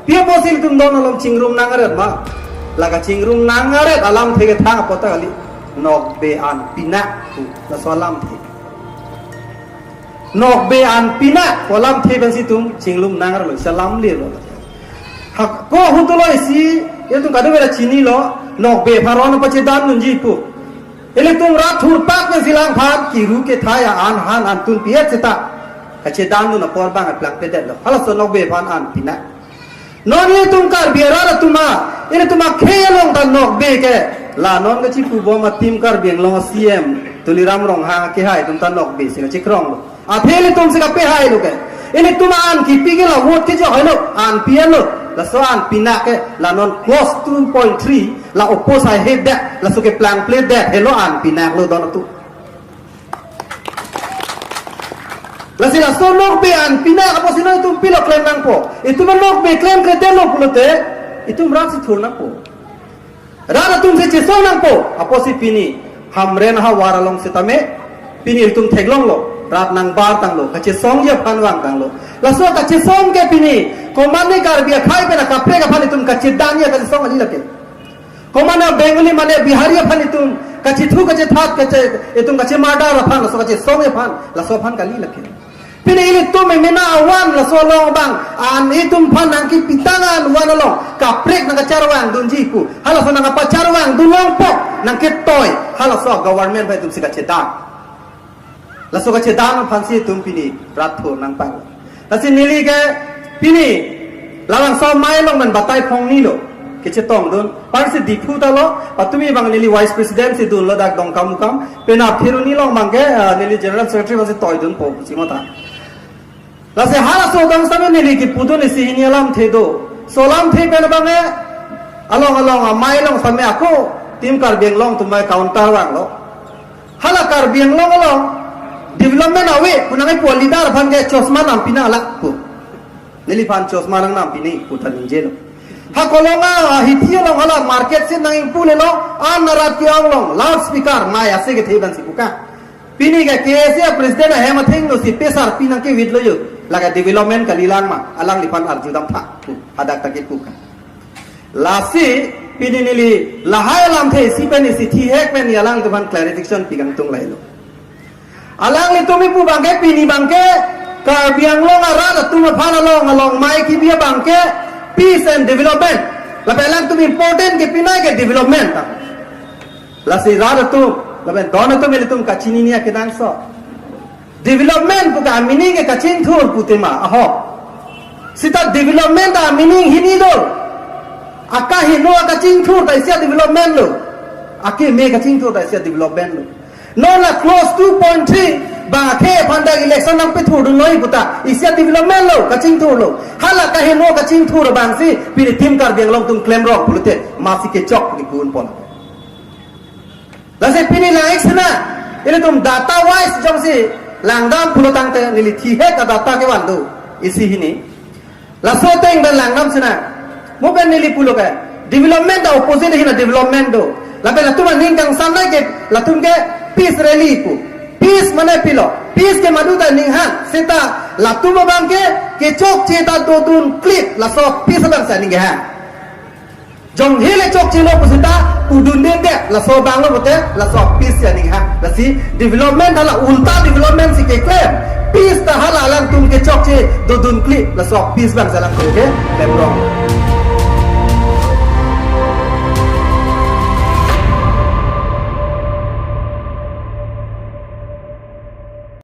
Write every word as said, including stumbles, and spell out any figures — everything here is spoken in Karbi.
Pi apotsi ilitum don along chingrum nang aret ma? La kachingrum nang aret alamthe kethang apot ta kali, nokbe an pinak pu, laso alamthe. Nokbe an pinak pu alamthe pensi itum chingrum nang aret lo, isa lam le lo. Ha, ko hutu lo isi, itum kadokave ta chinilo, nokbe aphan ron pachedandunji pu. Ilitum rat thurpak pensi langphan, kiru kethai a-an han an tun pi-et seta kachedandun apor bang plangpledetlo. Halaso nokbe aphan an pinak. Non ilitum Karbi arat atum a, ilitum akhei along ta nokbe ke. La non kachipubom a-Team Karbi Anglong a-C M Tuliram Ronghang akehai atum ta nokbe si kachikronglo. Athe ilitum si kapehailo ke. Ilitum an kipi ke la vote kejok hailo, an pi-etlo. Laso an pinak ke, la non clause two point three, la oppose hai hep det, laso keplangpledet helo, an pinaklo don atum. Lasi laso nokbe an pinak apotsi non itum pilo klem nangpo? Itum nokbe klemkledetlo pulote, itum rat si thur nangpo. Rat atum si chesong nangpo. Apotsi pini Hamren ahavar along sitame, pini itum theklonglo, rat nangbar tanglo, kachesongji aphan vang tanglo. Laso kachesong ke pini komatne Karbi akhei pen akaprek aphan itum kachedanji kachesong kali lake. Komatne Bengali mane Bihari aphan itum kachethu kachethat kache, itum kachemardar aphan, laso kachesong aphan, laso aphan kali lake. Pini ilitum emena awan laso along abang, an itum aphan nangkepitang an wan along kaprek nangkacharvangdunji pu. Halaso nangkapacharvangdun longpo, nangketoi, halaso government aphan itum si kachedan. Laso kachedan aphansi itum pini rat thur nangpang. Lasi neli ke pini labangso amei along pen batai phongnilo, kachetongdun. Parsi Diphu ta lo, patumi abang neli vice president si dunlo dak Dongkamukam. Penap Kheroni along abang ke, ah, neli general secretary aphansi toidunpo pusi mata. Lasi halaso adang sitame neli kipudun isi hini alamthe do. Laso alamthe pen abang ke along along amei along sitame ako Team Karbi Anglong atum amei counter vanglo. Hala Karbi Anglong along development ave pu nangkepu a-leader aphan ke chosma nangpi nang lak pu. Neliphan chosma nang nangpi nang pu ta ningjelo. Ha Kolonga, ah, hithi along hala market si nang-ingpu lelo, an arat ke-ong along loudspeaker mei ase kethe pensi puka. Pini ke K S A president ahem athengno si pesar pi nangkevitlo jo. Lake development kalilang ma, alangliphan arjudamtha pu, hadak ta kepuka. Lasi pini neli lahai alamthe isi pen isi thihek pen neli alangtum aphan clarification pi kangtung lailo. Alanglitum kipu abang ke pini abang ke Karbi Anglong arat atum aphan along along amei kebi abang ke peace and development. Lapen alangtum important kepinai ke development ta. Lasi rat atum, lapen don atum ilitum kachinine akenangsot. Development pu ka meaning ke kachingthur pu tema, aho. Seta development a-meaning hini do. Akaheno akachingthur ta isi a-development lo. Akeme kachingthur ta isi a-development lo. Non la clause two point three, bang akhei aphan dak election nangpethurdun noi puta, isi a-development lo, kachingthur lo. Hala kaheno kachingthur abangsi, pini Team Karbi Anglong atum klemrong pulote, masi kechok di gun pon. Lasi pini lang-ik sina, ilitum data wise jongsi langdam pulo tangte neli thihek a-data kevan do isi hini. Laso ateng pen langdam sina. Mo pen neli pulo ke, development a-opposite hina development do. Lapen latum aning kangsamnei ke, latum ke peace rally pu. Peace mane pilo. Peace ke madu ta ninghang. Seta latum abang ke kechokche ta dodun klip. Laso peace abang si aning kehang. Jong hele chokchelo pusita udun dende, laso abang lo bote, laso peace ya ning ha. Lasi development hala ulta development si keklem. Peace ta hala alangtum kechokche dodun klip, laso peace abang si alangtum keklem rong.